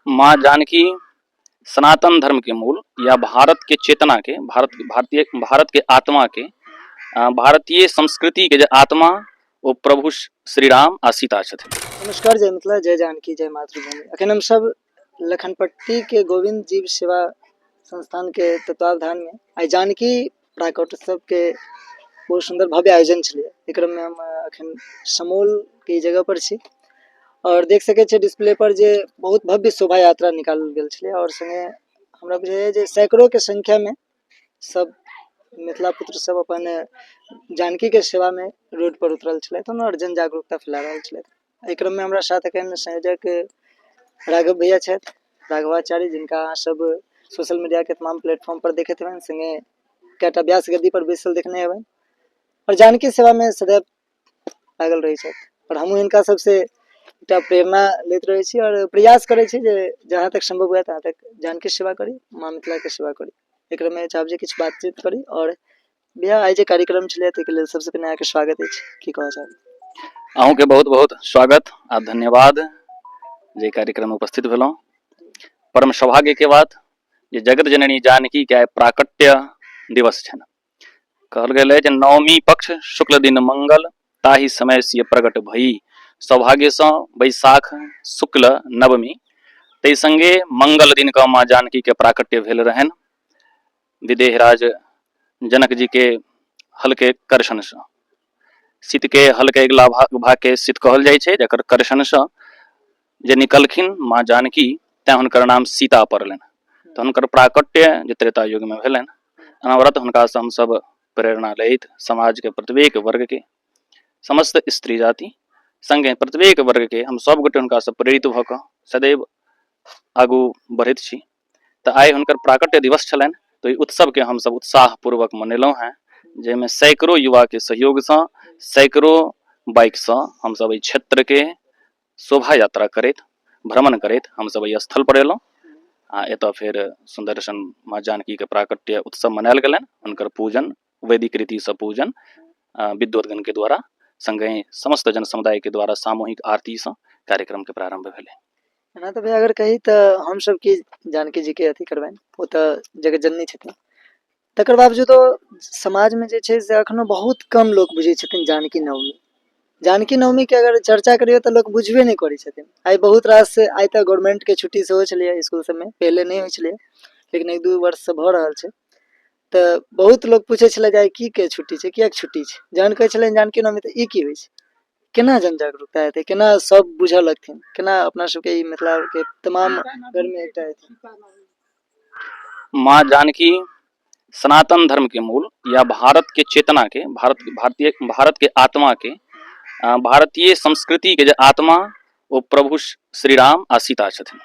माँ जानकी सनातन धर्म के मूल या भारत के चेतना के, भारत भारतीय भारत के आत्मा के, भारतीय संस्कृति के जे आत्मा ओ प्रभु श्री राम आ सीता छथिन। नमस्कार, जय मिथिला, जय जानकी, जय मातृभूमि। अखन हम सब लखनपट्टी के गोविंद जीव सेवा संस्थान के तत्वावधान में आइ जानकी प्राकट्योत्सव के बहुत सुंदर भव्य आयोजन छलै। एकरा में हम अखन समोल के जगह पर छी और देख सके छियै डिस्प्ले पर जे बहुत भव्य शोभा यात्रा निकालल गेल छलै और संगे हमरा बुझाइए जे सैकड़ों के संख्या में सब मिथिला पुत्र सब अपन जानकी के सेवा में रोड पर उतरल छलथि और जन जागरूकता फैला रहल छलथि। एहि क्रम में हमरा साथ एखन संयोजक राघव भैया छथि, राघवाचार्य, जिनका अहाँ सब सोशल मीडिया के तमाम प्लेटफॉर्म पर देखैत हेबनि, संगे कएटा व्यास गद्दी पर बैसल देखने हेबनि और जानकी सेवा में सदैव लागल रहै छथि। आओर हमहूँ हिनका सबसँ एकटा प्रेरणा लैत रहै छी आओर प्रयास करै छी जे जहाँ तक सम्भव हुए तहाँ तक जानकी सेवा करी, माँ मिथिलाके सेवा करी। एकरामे चाहब जे किछु बातचीत करी। आओर भैया, आइ जे कार्यक्रम छलै ताहिके लेल सबसँ पहिने अहाँके स्वागत अछि, की कहऽ चाहब? अहूँके बहुत बहुत स्वागत आ धन्यवाद जे कार्यक्रम उपस्थित भेलहुँ। परम सौभाग्यके बात जे जगत जननी जानकी के आइ प्राकट्य दिवस छनि। कहल गेल है जे नवमी पक्ष शुक्ल दिन मंगल ताहि समय से प्रकट भई। सौभाग्यसँ वैशाख शुक्ल नवमी ताहि संगे मंगल दिन के माँ जानकी के प्राकट्य भेल रहनि विदेहराज जनक जी के हल के कर्षणसँ। सित के हल के अगिला भाग भाग के सित कहल जाइ छै, जकर कर्षणसँ जे निकलखिन माँ जानकी, तैं हुनकर नाम सीता पड़लनि। तऽ हुनकर प्राकट्य जे त्रेता युग में भेलनि, अनवरत हुनकासँ हमसब प्रेरणा लैत समाज के प्रत्येक वर्ग के, समस्त स्त्री जाति संगे प्रत्येक वर्ग के हम सब गोटे हुनकासँ प्रेरित भऽ कऽ सदैव आगू बढ़ैत छी। तऽ आइ हुनकर प्राकट्य दिवस छलनि, तऽ ओहि उत्सवके हमसब उत्साहपूर्वक मनेलहुँ हेँ, जाहिमे सैकड़ो युवाके सहयोगसँ सैकड़ो बाइकसँ हमसब एहि क्षेत्रके शोभा यात्रा करैत, भ्रमण करैत हमसब एहि स्थल पर एलहुँ आ एतऽ फेर सुन्दर सन माँ जानकीके प्राकट्य उत्सव मनायल गेलनि। हुनकर पूजन वैदिक रीतिसँ पूजन विद्वतगणके द्वारा संगहि समस्त जन समुदायके द्वारा सामूहिक आरतीसँ कार्यक्रमके प्रारम्भ भेलै। एना तऽ भैया अगर कही तऽ हमसब की जानकी जीके अथी करबनि, ओ तऽ जगत जननी छथिन। तकर बावजूदो समाजमे जे छै से एखनो बहुत कम लोक बुझै छथिन जानकी नवमी। जानकी नवमीके अगर चर्चा करियौ तऽ लोक बुझबे नहि करै छथिन। आइ बहुत रास आइ तऽ गवर्नमेंटके छुट्टी सेहो छलैए इसकुल सबमे, पहिले नहि होइ छलैए, लेकिन एक दू वर्षसँ भऽ रहल छै। तऽ बहुत लोक पूछै छलै जे आइ की के छुट्टी छै, किएक छुट्टी छै? जहन कहै छलनि जानकी नवमी तऽ ई की होइ छै? केना जन जागरूकता हेतै, केना सब बुझऽ लगथिन, केना अपना सबके ई मिथिलाके तमाम घरमे एकटा हेतै? माँ जानकी सनातन धर्म के मूल या भारत के चेतना के, भारत भारतीय भारत के आत्मा के, भारतीय संस्कृति के जे आत्मा ओ प्रभु श्री राम आ सीता छथिन।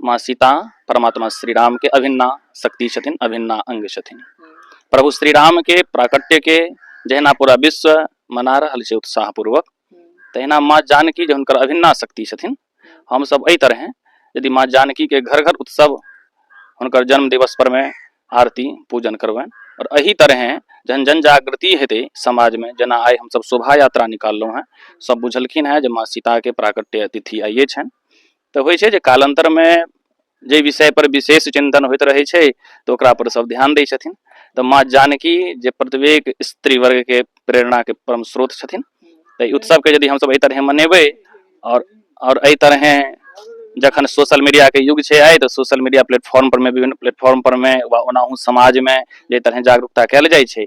माँ सीता परमात्मा श्री राम के अभिन्ना शक्ति छथिन, अभिन्ना अंग छथिन। प्रभु श्री राम के प्राकट्य के जहिना पूरा विश्व मना रहल छै उत्साहपूर्वक, तहिना माँ जानकी जे हुनकर अभिन्ना शक्ति छथिन, हमसब एहि तरहे यदि माँ जानकी के घर घर उत्सव हुनकर जन्म दिवस पर में आरती पूजन करबनि और एहि तरहे जहन जन जागृति हेतै समाज में, जेना आइ हमसब शोभा यात्रा निकाललहुँ हेँ, सब बुझलखिन हेँ जे माँ सीता के प्राकट्य तिथि आइए छनि, तऽ होइ छै जे कालांतर में जाहि विषय पर विशेष चिंतन होइत रहै छै तऽ ओकरा पर सब ध्यान दै छथिन। तऽ माँ जानकी जे प्रत्येक स्त्री वर्ग के प्रेरणा के परम स्रोत छथिन, तऽ ई उत्सव के यदि हमसब एहि तरहे मनेबै और एहि तरहे जखन सोशल मीडिया के युग छै आइ, तऽ सोशल मीडिया प्लेटफॉर्म पर में, विभिन्न प्लेटफॉर्म पर में वा ओनाहु समाज में जाहि तरहे जागरूकता कयल जाइ छै,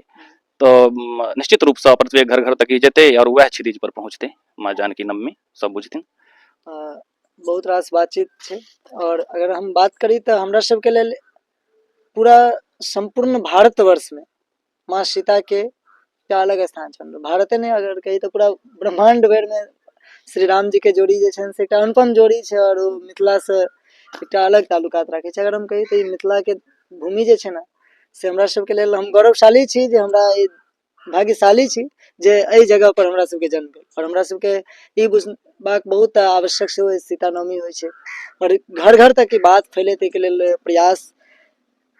तऽ निश्चित रूपसँ प्रत्येक घर घर तक ई जेतै और वएह क्षितिज पर पहुँचतै माँ जानकी नवमी, सब बुझथिन। बहुत रास बातचीत छै। आओर अगर हम बात करी तऽ हमरा सबके लेल पूरा सम्पूर्ण भारतवर्षमे माँ सीताके एकटा अलग स्थान छनि। भारते नहि अगर कही तऽ पूरा ब्रह्माण्ड भरिमे श्री राम जीके जोड़ी जे छनि से एकटा अनुपम जोड़ी छै आओर ओ मिथिलासँ एकटा अलग ताल्लुकात राखै छै। अगर हम कही तऽ ई मिथिलाके भूमि जे छै ने से हमरा सबके लेल हम गौरवशाली छी जे हमरा ई भाग्यशाली छी जे एहि जगह पर हमरा सबके जन्म भेल आओर हमरा सबके ई बुझबाक बहुत आवश्यक सेहो सीता नवमी होइ छै आओर घर घर तक ई बात फैले ताहिके लेल प्रयास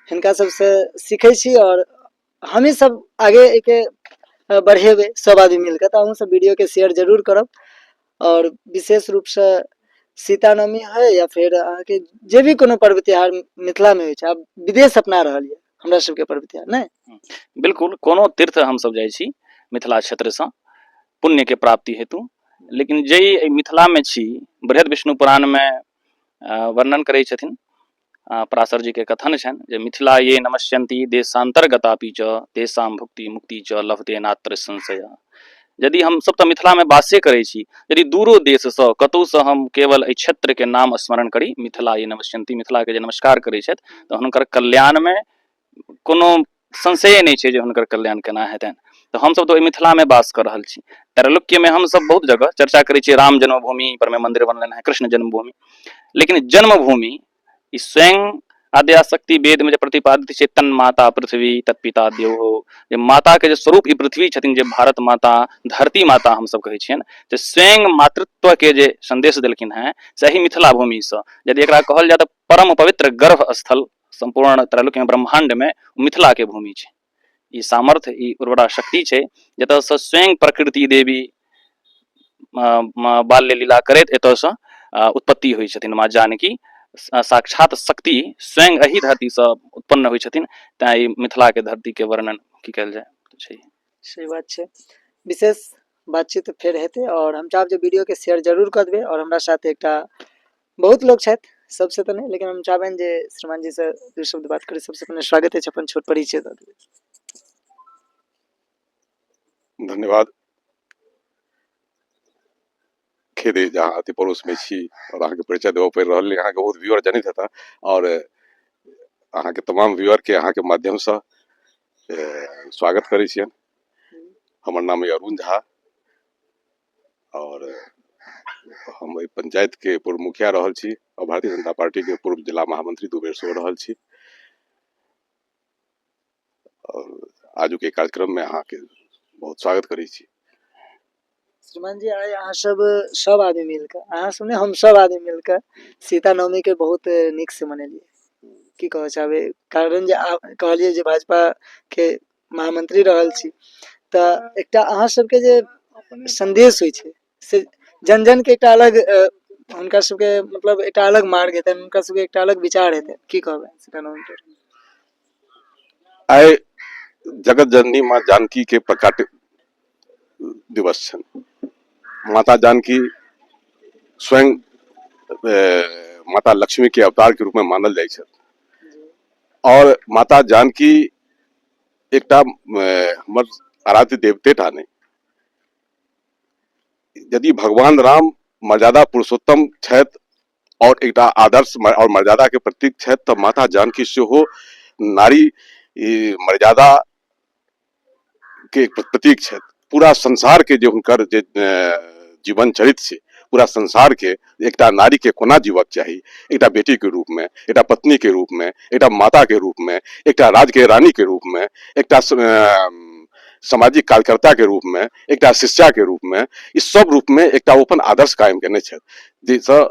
हिनका सबसँ सीखै छी आओर हमही सब आगे एहिके बढ़ेबै सब आदमी मिलके। तऽ अहूँ सब वीडियोके शेयर जरूर करब आओर विशेष रूपसँ सीता नवमी होइ या फेर अहाँके जे भी कोनो पर्व त्योहार मिथिलामे होइ छै, आब विदेश अपना रहल यऽ हमरा सबके पर्व त्योहार नहि। बिल्कुल, कोनो तीर्थ हमसब जाइ छी मिथिला क्षेत्रसँ पुण्यके प्राप्ति हेतु, लेकिन जै मिथिलामे छी, बृहद विष्णु पुराणमे वर्णन करै छथिन, पराशर जीके कथन छनि जे मिथिला ये नमस्यन्ति देशान्तर्गतापि च तेषां भुक्ति मुक्ति च लभते नात्र संशय। यदि हमसब तऽ मिथिलामे वासे करै छी, यदि दूरो देशसँ कतहुसँ हम केवल एहि क्षेत्रके नाम स्मरण करी, मिथिला ये नमस्यन्ति, मिथिलाके जे नमस्कार करै छथि तऽ हुनकर कल्याणमे कोनो संशये नहि छै जे हुनकर कल्याण केना हेतनि। तऽ हमसब तऽ ओहि मिथिलामे वास कऽ रहल छी। त्रैलोक्यमे हमसब बहुत जगह चर्चा करै छियै, राम जन्मभूमि पर मे मन्दिर बनलनि हेँ, कृष्ण जन्मभूमि, लेकिन जन्मभूमि ई स्वयं आद्याशक्ति वेद में जे प्रतिपादित छै, तन माता पृथ्वी तत्पिता देवो, जे माता के जे स्वरूप ई पृथ्वी छथिन, जे भारत माता धरती माता हमसब कहै छियनि, तऽ स्वयं मातृत्व के जे संदेश देलखिन हेँ सही मिथिला भूमिसँ। यदि एकरा कहल जाय तऽ परम पवित्र गर्भ स्थल सम्पूर्ण त्रैलोक्य ब्रह्माण्ड में मिथिला के भूमि छै। ई सामर्थ्य, ई उर्वरा शक्ति छै जतयसँ स्वयं प्रकृति देवी बाल्य लीला करैत एतयसँ उत्पत्ति होइ छथिन। माँ जानकी साक्षात शक्ति स्वयं एहि धरतीसँ उत्पन्न होइ छथिन, तैँ ई मिथिलाके धरतीके वर्णन की कयल जाय छै। सही बात छै। विशेष बातचीत फेर हेतै आओर हम चाहब जे वीडियोके शेयर जरूर कऽ देबै। आओर हमरा साथ एकटा बहुत लोक छथि, सबसँ तऽ नहि, लेकिन हम चाहबनि जे श्रीमान जीसँ दू शब्द बात करी। सबसँ पहिने स्वागत अछि, अपन छोट परिचय दऽ देबै। धन्यवाद। खेद अछि जे अहाँ अति पड़ोसमे छी आओर अहाँके परिचय देबऽ पड़ि रहल अइ। अहाँके बहुत व्यूअर जनैत हेता आओर अहाँके तमाम व्यूअरके अहाँके माध्यमसँ स्वागत करै छियनि। हमर नाम अइ अरुण झा आओर हम एहि पंचायतके पूर्व मुखिया रहल छी आओर भारतीय जनता पार्टीके पूर्व जिला महामंत्री 2 बेर सेहो रहल छी। आओर आजुके कार्यक्रममे अहाँके बहुत स्वागत करै छी। श्रीमान जी, आइ अहाँ सब सब आदमी मिलके, अहाँ सब नहि, हम सब आदमी मिलके सीता नवमी के बहुत नीक से मनेलियै, की कहऽ चाहबै? कारण जे कहलियै जे भाजपा के महामंत्री रहल छी, तऽ एकटा अहाँ सबके जे संदेश होइ छै से जन जन के एकटा अलग, हुनका सबके मतलब एकटा अलग मार्ग हेतनि, हुनका सबके एकटा अलग विचार हेतनि, की कहबै सीता नवमी पर? आइ जगत जननी माँ जानकी के प्रकाट दिवस छनि। माता जानकी स्वयं माता लक्ष्मी के अवतार के रूप में मानल जाइ छथि और माता जानकी एकटा हमर आराध्य देवते टा नहि, यदि भगवान राम मर्यादा पुरुषोत्तम छथि और एकटा आदर्श और मर्यादा के प्रतीक छथि, तऽ माता जानकी सेहो नारी मर्यादा के प्रतीक छथि। पूरा संसार के जे हुनकर जे जीवन चरित्र छै, पूरा संसार के एकटा नारी के कोना जीवक चाही, एकटा बेटी के रूप में, एकटा पत्नी के रूप में, एकटा माता के रूप में, एकटा राज्य के रानी के रूप में, एकटा सामाजिक कार्यकर्ता के रूप में, एकटा शिष्या के रूप में, इस सब रूप में एकटा ओ अपन आदर्श कायम केने छथि, जाहिसँ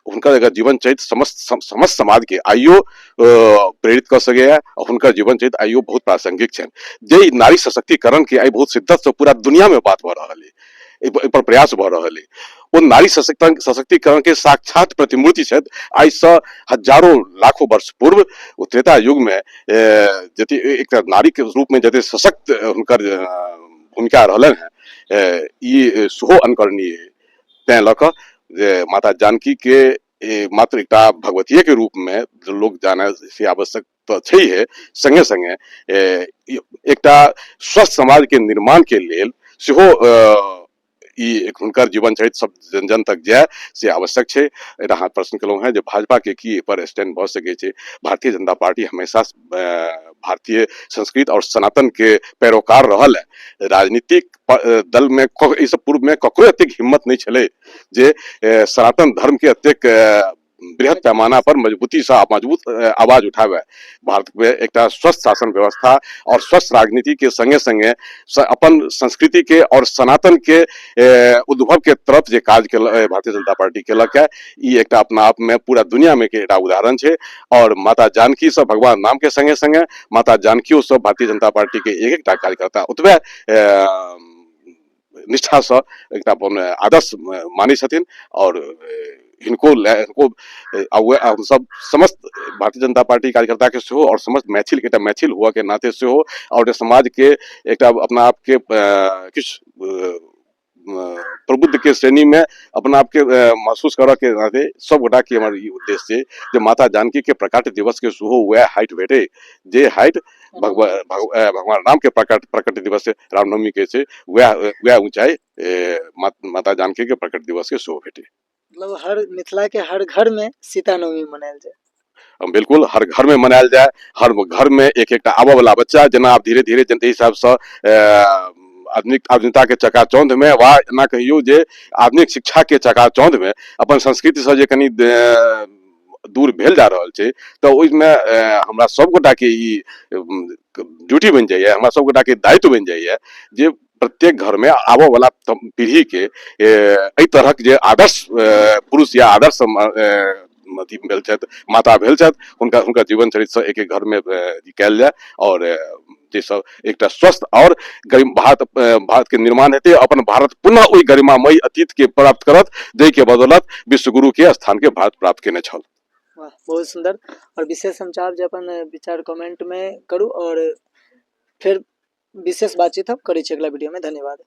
हुनकर अगर जीवन चरित्र समस्त समस्त समाज के आइयो प्रेरित कऽ सकैए। आ हुनकर जीवन चरित्र आइयो बहुत प्रासंगिक छनि, जे नारी सशक्तिकरण के आइ बहुत शिद्दत से पूरा दुनिया में बात भऽ रहल अइ, एहि पर प्रयास भऽ रहल अइ, ओ नारी सशक्तिकरण के साक्षात प्रतिमूर्ति छथि। आइसँ हजारों लाखों वर्ष पूर्व ओ त्रेता युग में जते एकटा नारी के रूप में जते सशक्त हुनकर भूमिका रहलनि हेँ, ई सेहो अनुकरणीय अइ। तैँ लऽ कऽ जे माता जानकी के मात्र एकटा भगवतीये के रूप में लोक जानै से आवश्यक तऽ छैहे, संगे संगे एकटा स्वस्थ समाज के निर्माण के लेल सेहो ई एक हुनकर जीवन चरित्र सब जन जन तक जाय से आवश्यक छै। एकटा अहाँ प्रश्न केलहुँ हेँ जे भाजपा के की एहि पर स्टैंड भऽ सकै छै। भारतीय जनता पार्टी हमेशा भारतीय संस्कृति और सनातन के पैरोकार रहल है। राजनीतिक दल में एहिसँ पूर्व में ककरो एतेक हिम्मत नहि छलै जे सनातन धर्म के एतेक बृहद पैमाना पर मजबूती से मजबूत आवाज उठावे। भारत में एकटा स्वस्थ शासन व्यवस्था और स्वस्थ राजनीति के संगे संगे अपन संस्कृति के और सनातन के उद्भव के तरफ जे काज के भारतीय जनता पार्टी केलक है, ई एकटा अपना आप में पूरा दुनिया में के एकटा उदाहरण छै। और माता जानकी सब भगवान राम के संगे संगे माता जानकियो सब भारतीय जनता पार्टी के एक एकटा कार्यकर्ता ओतबे निष्ठासँ एकटा अपन आदर्श मानै छथिन और हिनको हिनको हमसब समस्त भारतीय जनता पार्टी कार्यकर्ता के सेहो आओर समस्त मैथिल एकटा मैथिल हुअ के नाते सेहो आओर समाज के एकटा अपना आपके किछु प्रबुद्ध के श्रेणी में अपना आपके महसूस करऽ के नाते सब गोटा के हमर ई उद्देश्य छै जे माता जानकी के प्रकाट दिवस के सेहो वएह हाइट भेटे जे हाइट भगवान भगवान राम के प्रकट प्रकट दिवस रामनवमी के छै, वएह वएह ऊंचाई माता जानकी के प्रकट दिवस के सेहो भेटे। मतलब हर मिथिला के हर घर में सीता नवमी मनायल जाय। बिल्कुल, हर घर में मनायल जाय, हर घर में एक एकटा आबऽ वाला बच्चा जेना आब धीरे धीरे जनते हिसाब से आधुनिक आधुनिकता के चकाचौंध में वा एना कहियौ जे आधुनिक शिक्षा के चकाचौंध में अपन संस्कृति से जे कनि दूर भेल जा रहल छै, तऽ ओहिमे हमरा सब गोटा के ई ड्यूटी बनि जाइए, हमरा सब गोटा के दायित्व बनि जाइए जे प्रत्येक घर में आबऽ वाला पीढ़ी के एहि तरहक जे आदर्श पुरुष या आदर्श अथी भेल छथि, माता भेल छथि, हुनका हुनका जीवन चरित्रसँ एक एक घर में कयल जाय आओर जाहिसँ एकटा स्वस्थ आओर गरिम भारत भारत के निर्माण हेतै, अपन भारत पुनः ओहि गरिमामयी अतीत के प्राप्त करत जाहिके बदौलत विश्वगुरु के स्थान के भारत प्राप्त केने छल। वाह, बहुत सुंदर। और विशेष हम चाहब जे अपन विचार कमेंट में करू और फिर विशेष बातचीत हम करै छी अगला वीडियो में। धन्यवाद।